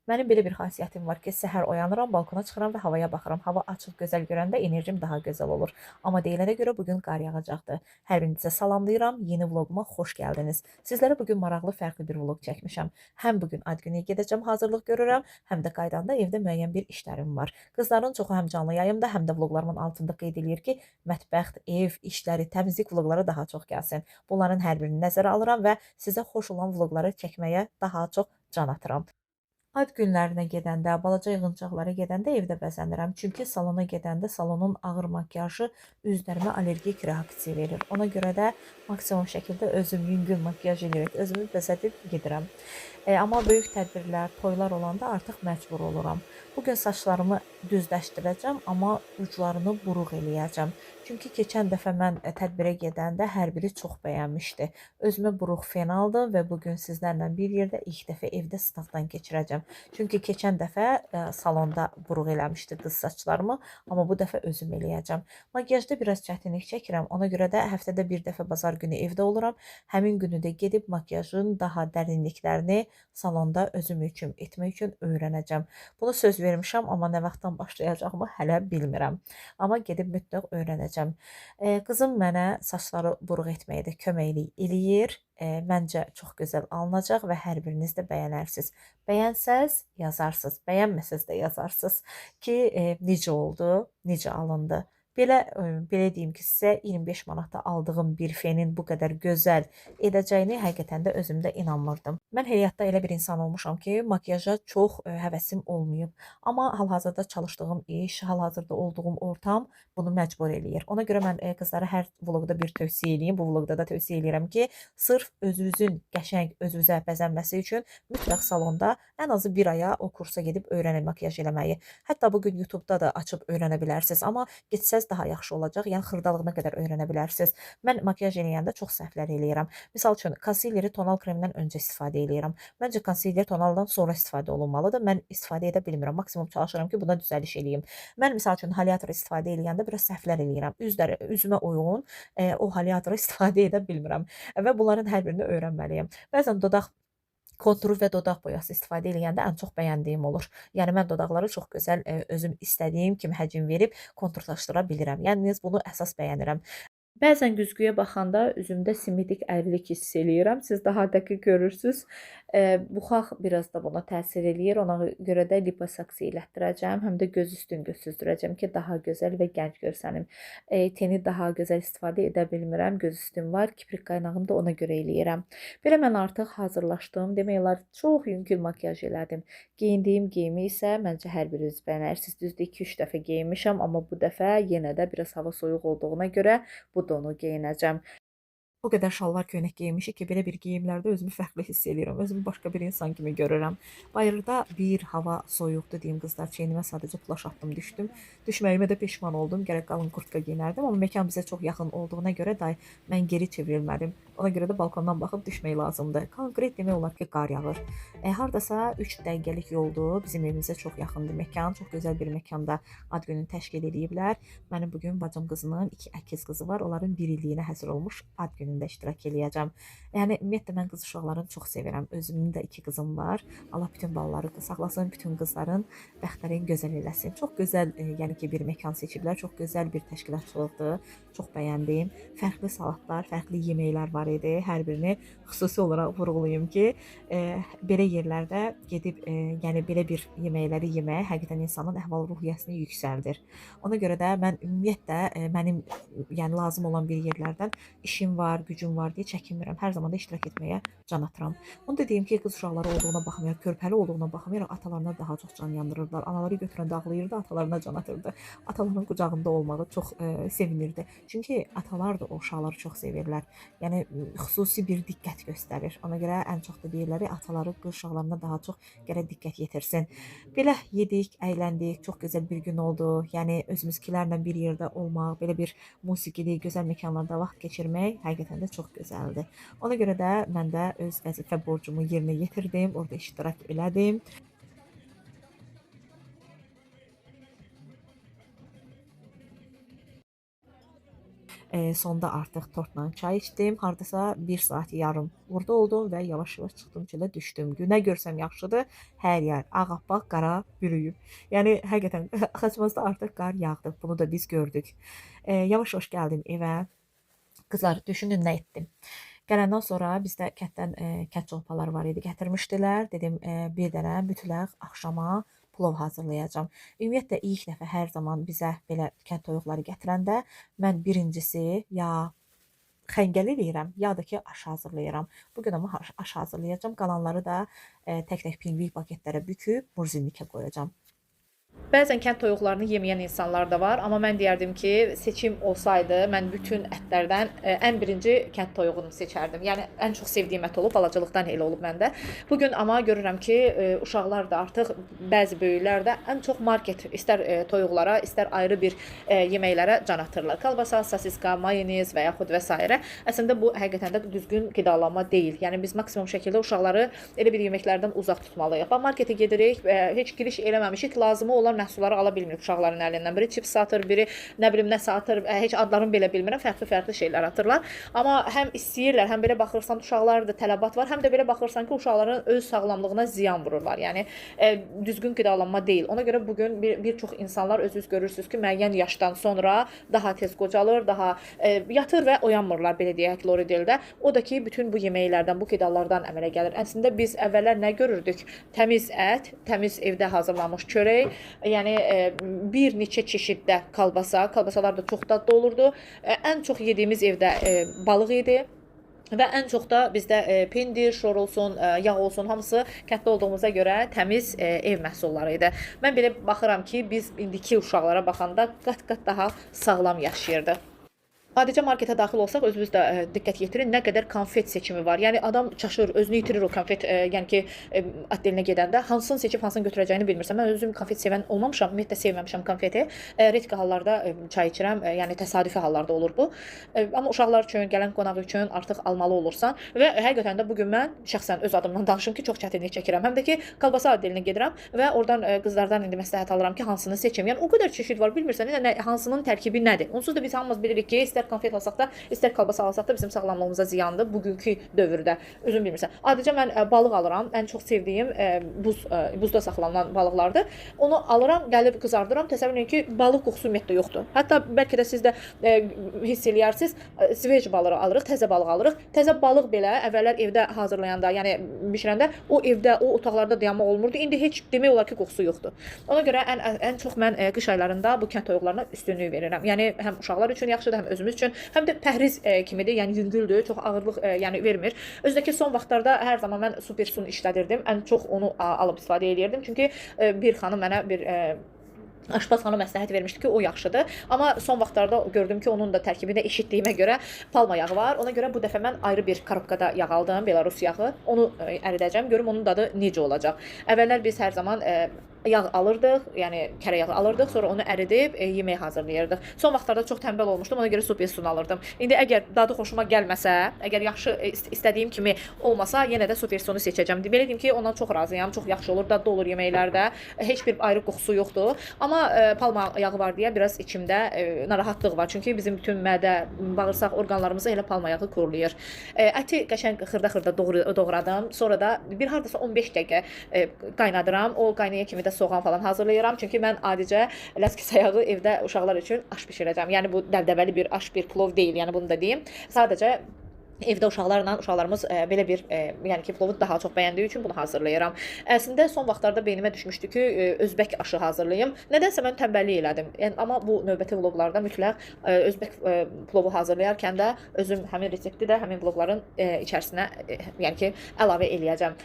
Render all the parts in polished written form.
Mənim belə bir xasiyyətim var ki, səhər oyanıram, balkona çıxıram və havaya baxıram. Hava açıq, gözəl görəndə enerjim daha gözəl olur. Amma deyilənə görə bugün qar yağacaqdı. Hər birinizə salamlayıram. Yeni vloquma xoş gəldiniz. Sizlərə bugün maraqlı, fərqli bir vloq çəkmişəm. Həm bugün ad günə gedəcəm, hazırlıq görürəm, həm də qaydanda evdə müəyyən bir işlərim var. Qızların çoxu həm canlı yayımda, həm də vloqlarımın altında qeyd eləyir ki, mətbəx, ev işləri, təmizlik vloqları daha çox gəlsin. Bunların hər birini nəzərə alıram və sizə xoş olan vloqları çəkməyə daha çox can atıram. Ad günlərinə gedəndə, balaca yığıncaqlara gedəndə evdə bəzənirəm. Çünki salona gedəndə salonun ağır makiyajı üzlərimə allergik reaksiya verir. Ona görə də maksimum şəkildə özüm yüngül makiyaj eləyərək özümü bəzədib gedirəm. Amma böyük tədbirlər, toylar olanda artıq məcbur oluram. Bugün saçlarımı düzləşdirəcəm, amma uclarını buruq eləyəcəm. Çünki keçən dəfə mən tədbirə gedəndə hər biri çox bəyənmişdi. Özümə buruq fen aldım və bugün sizlərlə bir yerdə ilk dəfə evdə sınaqdan keçirəcəm. Çünki keçən dəfə salonda buruq eləmişdi qız saçlarımı, amma bu dəfə özüm eləyəcəm. Makiyajda biraz çətinlik çəkirəm, ona görə də həftədə bir dəfə bazar günü evdə oluram. Həmin günü də gedib makiyajın daha dərinliklərini salonda özüm üçün etmək üçün öyrənəcəm. Bunu söz vermişəm, amma nə vaxtdan başlayacağımı hələ bilmirəm. Amma gedib mütləq öyrənəcəm. Qızım mənə saçları buruq etməyə də köməklik eləyir. Məncə çox gözəl alınacaq və hər biriniz də bəyənərsiniz. Bəyənsəz yazarsınız, bəyənməsəz də yazarsınız ki, necə oldu, necə alındı. Belə deyim ki, sizə 25 manata aldığım bir fenin bu qədər gözəl edəcəyini həqiqətən də özümdə inanmırdım. Mən həyatda elə bir insan olmuşam ki, makiyaja çox həvəsim olmayıb. Amma hal-hazırda çalışdığım iş, hal-hazırda olduğum ortam bunu məcbur eləyir. Ona görə mən qızlara hər vloqda bir tövsiyə eləyim. Bu vloqda da tövsiyə eləyirəm ki, sırf özünüzün qəşəng, özünüzə bəzənməsi üçün mütləq salonda ən azı bir aya o kursa gedib öyrənin makiyaj eləməyi. Hətta bugün YouTube-da da açıb öyrənə bilərsiniz. Amma getsəz daha yaxşı olacaq. Yəni xırdalığına qədər öyrənə bilərsiniz. Mən makiyaj eləyəndə çox səhvlər eləyirəm. Misal üçün, konsileri tonal kremdən öncə istifadə eləyirəm. Məncə konsiler tonaldan sonra istifadə olunmalıdır. Mən istifadə edə bilmirəm. Maksimum çalışıram ki, buna düzəliş eləyim. Mən misal üçün haliator istifadə eləyəndə biraz səhvlər eləyirəm. Üzümə uyğun o haliatoru istifadə edə bilmirəm. Və bunların hər birini öyrənməliyəm. Bəzən dodaq konturu və dodaq boyası istifadə eləyəndə ən çox bəyəndiyim olur. Yəni mən dodaqları çox gözəl özüm istədiyim kimi həcm verib konturlaşdıra bilirəm. Yəni bunu əsas bəyənirəm. Bəzən güzgüyə baxanda üzümdə simetrik əyrilik hiss eləyirəm. Siz daha dəqiq görürsünüz. Buxaq biraz da buna təsir eləyir. Ona görə də liposaksiya elətdirəcəm. Həm də göz üstün göz süzdürəcəm ki, daha gözəl və gənc görsənim. Teni daha gözəl istifadə edə bilmirəm. Göz üstün var. Kiprik qaynağını da ona görə eləyirəm. Belə mən artıq hazırlaşdım. Demək olar, çox yüngül makiyaj elədim. Geyindiyim geyimi isə məncə hər biriniz bəyənərsiniz. Düzdür, 2-3 dəfə geyinmişəm, amma bu dəfə yenə də biraz hava soyuq olduğuna görə bu donu geyinəcəm. O qədər şalvar köynək geyinmişik ki, belə bir geyimlərdə özümü fərqli hiss eləyirəm. Özümü başqa bir insan kimi görürəm. Bayırda bir hava soyuqdu deyim qızlar. Çeynimə sadəcə plaş atdım, düşdüm. Düşməyimə də peşman oldum. Gərək qalın kurtka geyinərdim. Amma məkan bizə çox yaxın olduğuna görə day mən geri çevrilmədim. Ona görə də balkondan baxıb düşmək lazımdır. Konkret demək olar ki, qar yağır. Hardasa 3 dəqiqəlik yoldur. Bizim evimizə çox yaxındır məkan. Çox gözəl bir məkanda ad gününü təşkil ediblər. Mənim bugün bacım qızının 2 əkiz qızı var. Onların 1 illiyinə həsr olmuş ad günündə iştirak eləyəcəm. Yəni ümumiyyətlə mən qız uşaqlarını çox sevirəm. Özümün də 2 qızım var. Allah bütün balaları saxlasın, bütün qızların bəxtlərini gözəl eləsin. Çox gözəl, yəni ki, bir məkan seçiblər. Çox gözəl bir təşkilatçılıqdır. Çox bəyəndim. Fərqli salatlar, fərqli yeməklər var idi. Hər birini xüsusi olaraq vurğulayım ki, belə yerlərdə gedib, yəni belə bir yeməkləri yemək həqiqətən insanın əhval-ruhiyyəsini yüksəldir. Ona görə də mən ümumiyyətlə mənim yəni lazım olan bir yerlərdən işim var, gücüm var deyə çəkinmirəm. Hər zaman da iştirak etməyə can atıram. Onu da deyim ki, qız uşaqları olduğuna baxmayaraq, körpəli olduğuna baxmayaraq atalarına daha çox can yandırırdılar. Anaları götürəndə ağlayırdı, atalarına can atırdı. Atalarının qucağında olmağı çox sevinirdi. Çünki atalar da o uşaqları çox sevirlər. Yəni xüsusi bir diqqət göstərir. Ona görə ən çox da deyirlər, ataları qız uşaqlarına daha çox gərək diqqət yetirsin. Belə yedik, əyləndik, çox gözəl bir gün oldu. Yəni özümüzkilərlə bir yerdə olmaq, belə bir musiqili, gözəl məkanlarda vaxt keçirmək həqiqətən də çox gözəldir. Ona görə də mən də öz vəzifə borcumu yerinə yetirdim, orada iştirak elədim. Sonda artıq tortla çay içdim. Hardasa 1 saat yarım orada oldum və yavaş-yavaş çıxdım çölə düşdüm. Günə görsəm yaxşıdır. Hər yer ağappaq qara bürüyüb. Yəni həqiqətən Xaçmazda artıq qar yağdı. Bunu da biz gördük. Yavaş-yavaş gəldim evə. Qızlar, düşünün nə etdim. Gələndən sonra bizdə kənddən kənd çolpaları var idi, gətirmişdilər. Dedim bir dənə mütləq axşama plov hazırlayacağam. Ümumiyyətlə ilk dəfə hər zaman bizə belə kənd toyuqları gətirəndə mən birincisi ya xəngəl eləyirəm, ya da ki aş hazırlayıram. Bu gün amma aş hazırlayacağam. Qalanları da tək-tək pinqvik paketlərə büküb murzinlikə qoyacağam. Bəzən kənd toyuqlarını yeməyən insanlar da var, amma mən deyərdim ki, seçim olsaydı mən bütün ətlərdən ən birinci kənd toyuğunu seçərdim. Yəni ən çox sevdiyim ət olub, balacalıqdan elə olub məndə. Bu gün amma görürəm ki, uşaqlar da artıq bəzi böyüklər də ən çox market istər toyuqlara, istər ayrı bir yeməklərə can atırlar. Kalbasa, sosiska, mayonez və yaxud və s. Əslində bu həqiqətən də düzgün qidalanma deyil. Yəni biz maksimum şəkildə uşaqları elə bir yeməklərdən uzaq tutmalıyıq. Bax marketə gedirik, heç giriş eləməmişik, lazımı olan məhsulları ala bilmirik uşaqların əlindən. Biri çips satır, biri nə bilim nə satır, heç adlarını belə bilmirəm, fərqli-fərqli şeylər atırlar. Amma həm istəyirlər, həm belə baxırsan uşaqlarda da tələbat var, həm də belə baxırsan ki, uşaqların öz sağlamlığına ziyan vururlar. Yəni düzgün qidalanma deyil. Ona görə bu gün bir çox insanlar özünüz görürsünüz ki, müəyyən yaşdan sonra daha tez qocalır, daha yatır və oyanmırlar, belə deyək, lori dildə. O da ki, bütün bu yeməklərdən, bu qidalardan əmələ gəlir. Əslində biz əvvəllər nə görürdük? Təmiz ət, təmiz evdə hazırlanmış çörək, yəni bir neçə çeşiddə kalbasa, kalbasalar da çox dadlı olurdu. Ən çox yediyimiz evdə balıq idi. Və ən çox da bizdə pendir, şor olsun, yağ olsun, hamısı kənddə olduğumuza görə təmiz ev məhsulları idi. Mən belə baxıram ki, biz indiki uşaqlara baxanda qat-qat daha sağlam yaşayırdıq. Adicə marketə daxil olsaq, özünüz də diqqət yetirin, nə qədər konfet seçimi var. Yəni adam çaşır, özünü itirir o konfet, yəni ki, otdelinə gedəndə hansını seçib hansını götürəcəyini bilmirsən. Mən özüm konfet sevən olmamışam, ümumiyyətlə sevməmişəm konfeti. Redki hallarda çay içirəm, yəni təsadüfi hallarda olur bu. Amma uşaqlar üçün, gələn qonaq üçün artıq almalı olursan və həqiqətən də bu gün mən şəxsən öz adımdan danışım ki, çox çətinlik çəkirəm. Həm də ki, kalbasa otdelinə gedirəm və oradan qızlardan indi məsləhət alıram ki, hansını seçim. Yəni o qədər çeşid var, bilmirsən nə, hansının tərkibi nədir. Onsuz da biz hamımız bilirik ki, istər konfet alsaq da, istər kalbasa alsaq da bizim sağlamlığımıza ziyandır bugünkü dövrdə. Özün bilmirsən. Adicə mən balıq alıram. Ən çox sevdiyim buzda saxlanılan balıqlardır. Onu alıram, gəlib qızardıram. Təsəvvür edin ki, balıq qoxusu ümumiyyətlə yoxdur. Hətta bəlkə də siz də hiss eləyərsiniz. Sveç balığı alırıq, təzə balıq alırıq. Təzə balıq belə əvvəllər evdə hazırlayanda, yəni bişirəndə o evdə, o otaqlarda dayanmaq olmurdu. İndi heç demək olar ki, qoxusu yoxdur. Ona görə ən çox mən qış aylarında bu kənd toyuqlarına üstünlük verirəm. Yəni həm uşaqlar üçün yaxşıdır, həm özümüz üçün, həm də pəhriz kimidir, yəni yüngüldür, çox ağırlıq yəni vermir. Özdəki son vaxtlarda hər zaman mən super sun işlədirdim. Ən çox onu alıb istifadə eləyirdim. Çünki bir xanım mənə bir aşpaz xanım məsləhət vermişdi ki, o yaxşıdır. Amma son vaxtlarda gördüm ki, onun da tərkibində eşitdiyimə görə palma yağı var. Ona görə bu dəfə mən ayrı bir korobkada yağ aldım, Belarus yağı. Onu əridəcəm, görüm onun dadı necə olacaq. Əvvəllər biz hər zaman yağ alırdıq, yəni kərə yağı alırdıq, sonra onu əridib yemək hazırlayırdıq. Son vaxtlarda çox tənbəl olmuşdum, ona görə super sun alırdım. İndi əgər dadı xoşuma gəlməsə, əgər yaxşı istədiyim kimi olmasa, yenə də super sunu seçəcəm. Belə deyim ki, ondan çox razıyam, çox yaxşı olur, dadlı olur yeməklərdə. Heç bir ayrı qoxusu yoxdur. Amma palma yağı var deyə biraz içimdə narahatlıq var. Çünki bizim bütün mədə, bağırsaq orqanlarımızı elə palma yağı korlayır. Əti qəşəng xırda-xırda doğradım. Sonra da bir hardasa 15 dəqiqə qaynadıram. O qaynaya kimi də soğan falan hazırlayıram. Çünki mən adicə ləzgi sayağı evdə uşaqlar üçün aş bişirəcəm. Yəni bu dəbdəbəli bir aş, bir plov deyil. Yəni bunu da deyim. Sadəcə evdə uşaqlarla, uşaqlarımız belə bir, yəni ki, plovu daha çox bəyəndiyi üçün bunu hazırlayıram. Əslində son vaxtlarda beynimə düşmüşdü ki, özbək aşı hazırlayım. Nədənsə mən tənbəllik elədim. Yəni, amma bu növbəti vloqlarda mütləq özbək plovu hazırlayarkən də özüm həmin resepti də həmin vloqların içərisinə, yəni ki, əlavə eləyəcəm.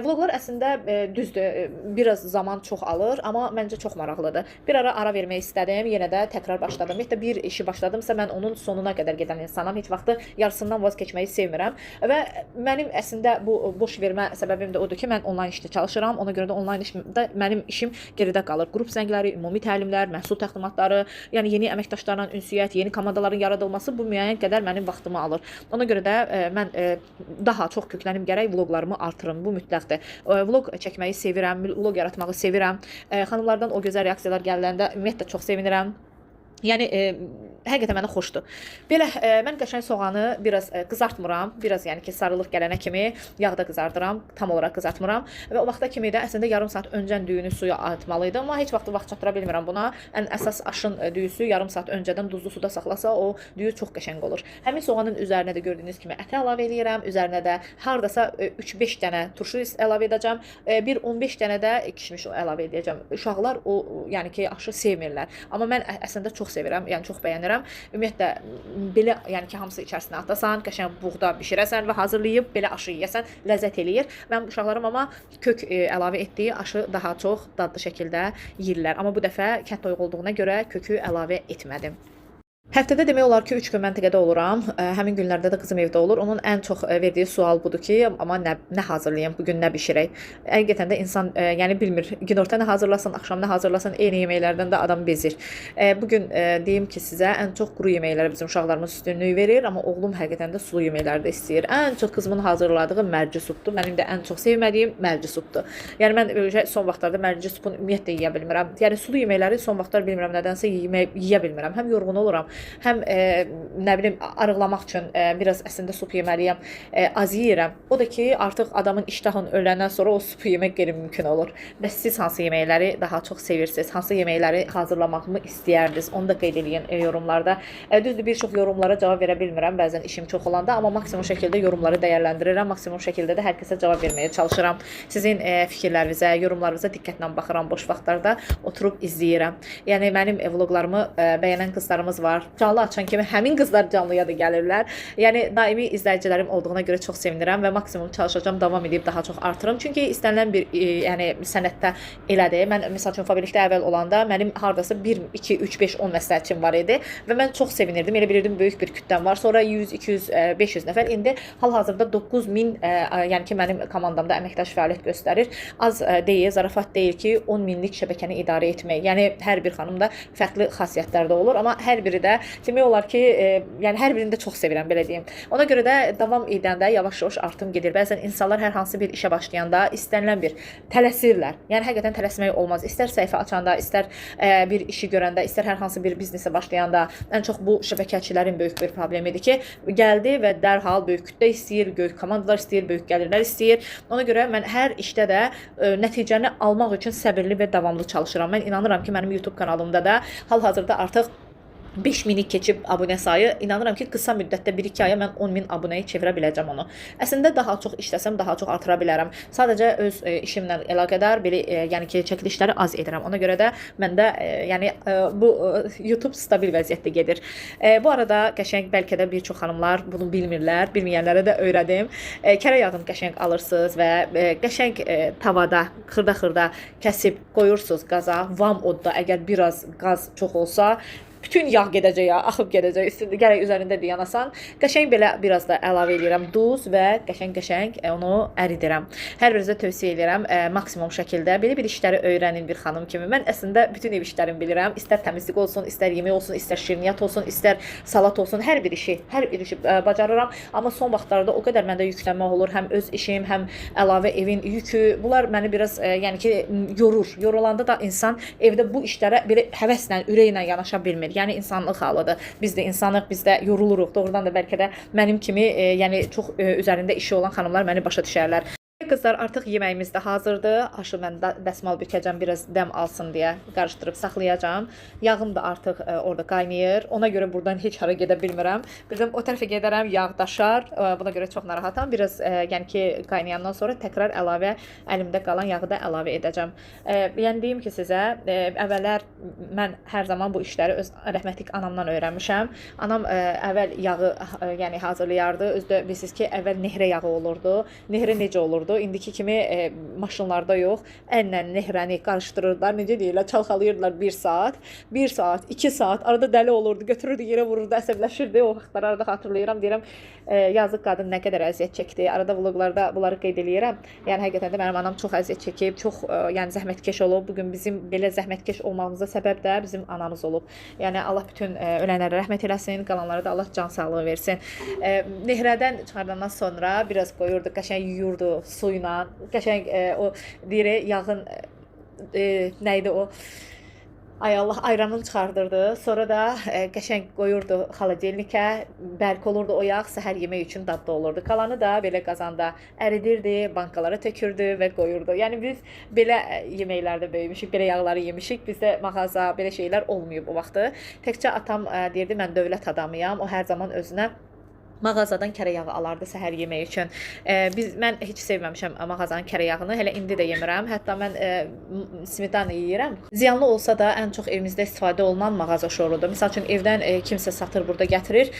Vloqlar əslində düzdür, biraz zaman çox alır, amma məncə çox maraqlıdır. Bir ara ara vermək istədim, yenə də təkrar başladım. Ümumiyyətlə bir işi başladımsa mən onun sonuna qədər gedən insanam. Heç vaxtı yarısından vaz keçməyi sevmirəm və mənim əslində bu boş vermə səbəbim də odur ki, mən onlayn işdə çalışıram. Ona görə də onlayn işdə mənim işim geridə qalır. Qrup zəngləri, ümumi təlimlər, məhsul təqdimatları, yəni yeni əməkdaşlarla ünsiyyət, yeni komandaların yaradılması bu müəyyən qədər mənim vaxtımı alır. Ona görə də mən daha çox köklənim gərək vloqlarımı artırım. Bu mütləqdir. Vloq çəkməyi sevirəm, vloq yaratmağı sevirəm. Xanımlardan o gözəl reaksiyalar gələndə ümumiyyətlə çox sevinirəm. Yəni Həqiqətən mənə xoşdur. Belə mən qəşəng soğanı biraz qızartmıram. Biraz yəni ki, sarılıq gələnə kimi yağda qızardıram. Tam olaraq qızartmıram. Və o vaxta kimi də əslində yarım saat öncən düyünü suya atmalıydım, amma heç vaxt vaxt çatdıra bilmirəm buna. Ən əsas aşın düyüsü yarım saat öncədən duzlu suda saxlasa o düyü çox qəşəng olur. Həmin soğanın üzərinə də gördüyünüz kimi əti əlavə eləyirəm. Üzərinə də hardasa 3-5 dənə turşu əlavə edəcəm. Bir 15 dənə də kişmiş əlavə edəcəm. Uşaqlar o yəni ki, aşı sevmirlər. Amma mən əslində çox sevirəm, yəni çox bəyənirəm. Ümumiyyətlə belə yəni ki, hamısı içərisinə atasan, qəşəng buğda bişirəsən və hazırlayıb belə aşı yeyəsən, ləzzət eləyir. Mənim uşaqlarım amma kök əlavə etdiyi aşı daha çox dadlı şəkildə yeyirlər. Amma bu dəfə kənd toyuğu olduğuna görə kökü əlavə etmədim. Həftədə demək olar ki, 3 gün məntəqədə oluram. Həmin günlərdə də qızım evdə olur. Onun ən çox verdiyi sual budur ki, amma nə hazırlayım, bu gün nə bişirək? Həqiqətən də insan yəni bilmir. Günorta nə hazırlasın, axşam nə hazırlasın, eyni yeməklərdən də adam bezir. Bu gün deyim ki sizə, ən çox quru yeməklərə bizim uşaqlarımız üstünlük verir, amma oğlum həqiqətən də sulu yeməkləri də istəyir. Ən çox qızımın hazırladığı mərci supdur. Mənim də ən çox sevmədiyim mərci supdur. Yəni mən son vaxtlarda mərci supunu ümumiyyətlə yeyə bilmirəm. Yəni sulu yeməkləri son vaxtlar bilmirəm nədənsə yeyə bilmirəm. Həm yorğun oluram, həm nə bilim arıqlamaq üçün biraz əslində sup yeməliyəm. Az yeyirəm. O da ki, artıq adamın iştahın öləndən sonra o supu yemək qeyri-mümkün olur. Bəs siz hansı yeməkləri daha çox sevirsiniz? Hansı yeməkləri hazırlamağımı istəyərdiniz? Onu da qeyd eləyin yorumlarda. Düzdür, bir çox yorumlara cavab verə bilmirəm bəzən işim çox olanda, amma maksimum şəkildə yorumları dəyərləndirirəm. Maksimum şəkildə də hər kəsə cavab verməyə çalışıram. Sizin fikirlərinizə, yorumlarınıza diqqətlə baxıram, boş vaxtlarda oturub izləyirəm. Yəni mənim vloqlarımı bəyənən qızlarımız var. Canlı açan kimi həmin qızlar canlıya da gəlirlər. Yəni daimi izləyicilərim olduğuna görə çox sevinirəm və maksimum çalışacağam, davam edib daha çox artırım. Çünki istənilən bir yəni sənətdə elədir. Mən məsəl üçün Faberlikdə əvvəl olanda mənim hardasa 1, 2, 3, 5, 10 məsləhətçim var idi və mən çox sevinirdim. Elə bilirdim böyük bir kütləm var. Sonra 100, 200, 500 nəfər. İndi hal-hazırda 9000 yəni ki, mənim komandamda əməkdaş fəaliyyət göstərir. Az deyil, zarafat deyil ki, 10 minlik şəbəkəni idarə etmək. Yəni hər bir xanım da fərqli xasiyyətlərdə olur, amma hər biri də demək olar ki, yəni hər birini də çox sevirəm, belə deyim. Ona görə də davam edəndə yavaş-yavaş artım gedir. Bəzən insanlar hər hansı bir işə başlayanda istənilən bir tələsirlər. Yəni həqiqətən tələsmək olmaz. İstər səhifə açanda, istər bir işi görəndə, istər hər hansı bir biznesə başlayanda ən çox bu şəbəkəçilərin böyük bir problemidir ki, gəldi və dərhal böyük kütlə istəyir, böyük komandalar istəyir, böyük gəlirlər istəyir. Ona görə mən hər işdə də nəticəni almaq üçün səbirli və davamlı çalışıram. Mən inanıram ki, mənim YouTube kanalımda da hal-hazırda artıq 5000-i keçib abunə sayı. İnanıram ki, qısa müddətdə 1-2 aya mən 10.000 abunəyə çevirə biləcəm onu. Əslində daha çox işləsəm, daha çox artıra bilərəm. Sadəcə öz işimlə əlaqədar belə yəni ki, çəkilişləri az edirəm. Ona görə də məndə yəni bu YouTube stabil vəziyyətdə gedir. Bu arada qəşəng bəlkə də bir çox xanımlar bunu bilmirlər. Bilməyənlərə də öyrədim. Kərə yağını qəşəng alırsınız və qəşəng tavada xırda-xırda kəsib qoyursunuz qaza. Vam odda əgər biraz qaz çox olsa, bütün yağ gedəcək ya, axıb gedəcək. Üstündə gərək üzərində də yanasan. Qəşəng belə biraz da əlavə eləyirəm duz və qəşəng-qəşəng onu əridirəm. Hər birinizə tövsiyə edirəm maksimum şəkildə belə bir işləri öyrənin bir xanım kimi. Mən əslində bütün ev işlərini bilirəm. İstər təmizlik olsun, istər yemək olsun, istər şirniyyat olsun, istər salat olsun, hər bir işi bacarıram. Amma son vaxtlarda o qədər məndə yüklənmə olur, həm öz işim, həm əlavə evin yükü. Bunlar məni biraz yəni ki, yorur. Yorulanda da insan evdə bu işlərə belə həvəslə, ürəklə yanaşa bilmir. Yəni insanlıq halıdır. Biz də insanıq, biz də yoruluruq. Doğrudan da bəlkə də mənim kimi yəni çox üzərində işi olan xanımlar məni başa düşərlər. Qızlar, artıq yeməyimiz də hazırdır. Aşı mən dəsmal bükəcəm, biraz dəm alsın deyə qarışdırıb saxlayacağam. Yağım da artıq orada qaynayır. Ona görə buradan heç hara gedə bilmirəm. Birdən o tərəfə gedərəm, yağ daşar. Buna görə çox narahatam. Biraz yəni ki, qaynayandan sonra təkrar əlavə əlimdə qalan yağı da əlavə edəcəm. Yəni deyim ki sizə, əvvəllər mən hər zaman bu işləri öz rəhmətlik anamdan öyrənmişəm. Anam əvvəl yağı yəni hazırlayardı. Özü də bilirsiniz ki, əvvəl nehrə yağı olurdu. Nehrə necə olurdu? İndiki kimi maşınlarda yox, əllə nehrəni qarışdırırdılar, necə deyirlər, çalxalayırdılar 1 saat, 1 saat, 2 saat, arada dəli olurdu, götürürdü, yerə vururdu, əsəbləşirdi. O vaxtlar arada xatırlayıram, deyirəm, yazıq qadın nə qədər əziyyət çəkdi. Arada vloqlarda bunları qeyd eləyirəm. Yəni həqiqətən də mənim anam çox əziyyət çəkib, çox yəni zəhmətkeş olub. Bugün bizim belə zəhmətkeş olmağımıza səbəb də bizim anamız olub. Yəni Allah bütün ölənlərə rəhmət eləsin, qalanlara da Allah can sağlığı versin. Nehrədən çıxardandan sonra biraz qoyurdu, qəşəng yuyurdu suyla. Qəşəng o deyir yağın nə idi o Ay Allah, ayranını çıxardırdı. Sonra da qəşəng qoyurdu xaladelnikə, bərk olurdu o yağ, səhər yemək üçün dadlı olurdu. Qalanı da belə qazanda əridirdi, bankalara tökürdü və qoyurdu. Yəni biz belə yeməklərdə böyümüşük, belə yağları yemişik. Bizdə mağaza, belə şeylər olmayıb o vaxtı. Təkcə atam deyirdi, mən dövlət adamıyam. O hər zaman özünə mağazadan kərə yağı alardı səhər yeməyi üçün. Mən heç sevməmişəm mağazanın kərə yağını. Hələ indi də yemirəm. Hətta mən smetana yeyirəm. Ziyanlı olsa da ən çox evimizdə istifadə olunan mağaza şorudur. Məsəl üçün evdən kimsə satır, burada gətirir,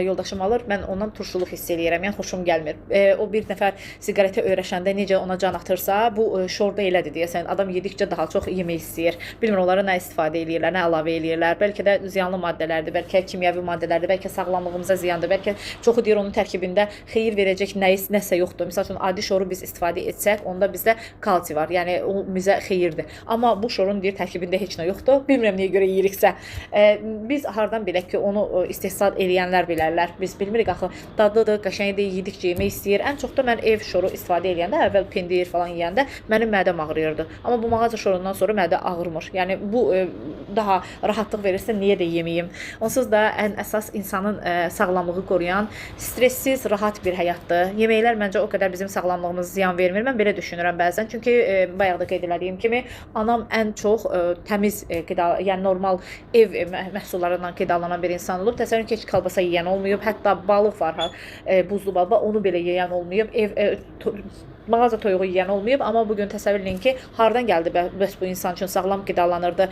yoldaşım alır. Mən ondan turşuluq hiss eləyirəm. Yəni xoşum gəlmir. O bir nəfər siqaretə öyrəşəndə necə ona can atırsa, bu şorda elədir deyəsən. Adam yedikcə daha çox yemək istəyir. Bilmirəm onlara nə istifadə eləyirlər, nə əlavə eləyirlər. Bəlkə də ziyanlı maddələrdir, bəlkə kimyəvi maddələrdir, bəlkə sağlamlığımıza ziyandır, bəlkə çoxu deyir onun tərkibində xeyir verəcək nəsə yoxdur. Məsəl üçün adi şoru biz istifadə etsək, onda bizdə kalsi var. Yəni o bizə xeyirdir. Amma bu şorun deyir tərkibində heç nə yoxdur. Bilmirəm niyə görə yeyiriksə. Biz hardan bilək ki, onu istehsal eləyənlər bilərlər. Biz bilmirik axı. Dadlıdır, qəşəngdir, yedikcə yemək istəyir. Ən çox da mən ev şoru istifadə eləyəndə, əvvəl pendir falan yeyəndə mənim mədəm ağrıyırdı. Amma bu mağaza şorundan sonra mədə ağrımır. Yəni bu daha rahatlıq verirsə niyə də yeməyim? Onsuz da ən əsas insanın sağlamlığı qoruyan stressiz, rahat bir həyatdır. Yeməklər məncə o qədər bizim sağlamlığımıza ziyan vermir. Mən belə düşünürəm bəzən. Çünki bayaq da qeyd elədiyim kimi anam ən çox təmiz qida, yəni normal ev məhsullarından qidalanan bir insan olub. Təsəvvür edin ki, heç kalbasa yeyən olmayıb. Hətta balıq var, ha, buzlu balıq, onu belə yeyən olmayıb. Ev mağaza toyuğu yeyən olmayıb, amma bu gün təsəvvür edin ki, hardan gəldi bəs bu insan üçün sağlam qidalanırdı.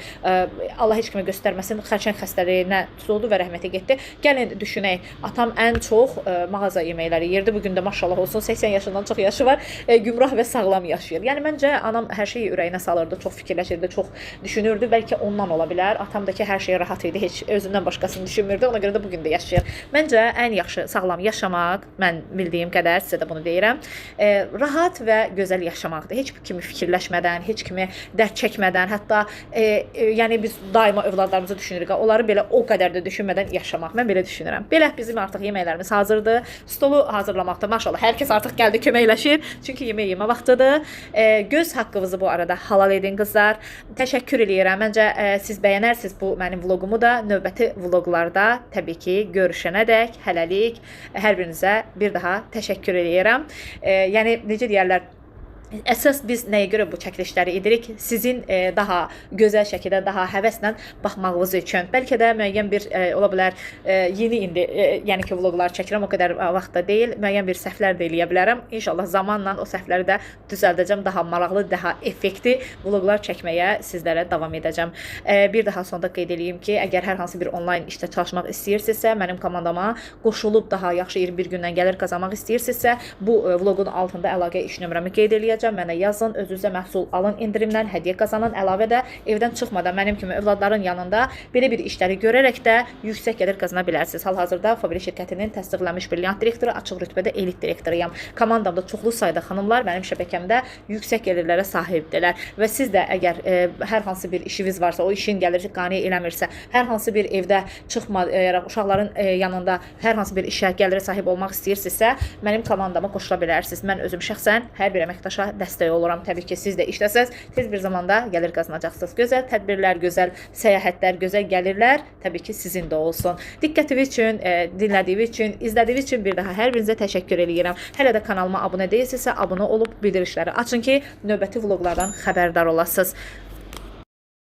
Allah heç kimə göstərməsin, xərçəng xəstəliyinə tutuldu və rəhmətə getdi. Gəlin düşünək, atam ən çox mağaza yeməkləri yeyirdi. Bu gün də maşallah olsun 80 yaşından çox yaşı var. Gümrah və sağlam yaşayır. Yəni məncə anam hər şeyi ürəyinə salırdı, çox fikirləşirdi, çox düşünürdü. Bəlkə ondan ola bilər. Atam da ki hər şeyə rahat idi, heç özündən başqasını düşünmürdü. Ona görə də bu gün də yaşayır. Məncə ən yaxşı sağlam yaşamaq, mən bildiyim qədər sizə də bunu deyirəm. Rahat və gözəl yaşamaqdır. Heç kimi fikirləşmədən, heç kimi dərd çəkmədən, hətta yəni biz daima övladlarımızı düşünürük. Onları belə o qədər də düşünmədən yaşamaq. Mən belə düşünürəm. Belə bizim artıq yeməklərimiz hazırdır. Stolu hazırlamaqda maşallah hər kəs artıq gəldi köməkləşir. Çünki yemək yemə vaxtıdır. Göz haqqınızı bu arada halal edin qızlar. Təşəkkür eləyirəm. Məncə siz bəyənərsiniz bu mənim vloqumu da. Növbəti vloqlarda təbii ki görüşənədək hələlik hər birinizə bir daha təşəkkür eləyirəm. Yəni necə deyərlər, əsas biz nəyə görə bu çəkilişləri edirik? Sizin daha gözəl şəkildə, daha həvəslə baxmağınız üçün. Bəlkə də müəyyən bir ola bilər yeni indi yəni ki vloqlar çəkirəm, o qədər vaxtda deyil. Müəyyən bir səhvlər də eləyə bilərəm. İnşallah zamanla o səhvləri də düzəldəcəm. Daha maraqlı, daha effektli vloqlar çəkməyə sizlərə davam edəcəm. Bir daha sonda qeyd eləyim ki, əgər hər hansı bir onlayn işdə çalışmaq istəyirsinizsə, mənim komandama qoşulub daha yaxşı 21 gündən gəlir qazanmaq istəyirsinizsə, bu vloqun altında əlaqə iş nömrəmi qeyd eləyəcəm. Mənə yazın, özünüzə məhsul alın, endirimdən hədiyyə qazanın. Əlavə də evdən çıxmadan mənim kimi övladların yanında belə bir işləri görərək də yüksək gəlir qazana bilərsiniz. Hal-hazırda Faberlic şirkətinin təsdiqlənmiş brilliant direktoru, açıq rütbədə elit direktoruyam. Komandamda çoxlu sayda xanımlar mənim şəbəkəmdə yüksək gəlirlərə sahibdirlər və siz də əgər hər hansı bir işiniz varsa, o işin gəliri qane eləmirsə, hər hansı bir evdə çıxmayaraq uşaqların yanında hər hansı bir işə gəlirə sahib olmaq istəyirsinizsə, mənim komandama qoşula bilərsiniz. Mən özüm şəxsən hər bir əməkdaşa dəstək oluram. Təbii ki, siz də işləsəz, tez bir zamanda gəlir qazanacaqsınız. Gözəl tədbirlər, gözəl səyahətlər, gözəl gəlirlər təbii ki, sizin də olsun. Diqqətiniz üçün, dinlədiyiniz üçün, izlədiyiniz üçün bir daha hər birinizə təşəkkür eləyirəm. Hələ də kanalıma abunə deyilsinizsə, abunə olub bildirişləri açın ki, növbəti vloqlardan xəbərdar olasınız.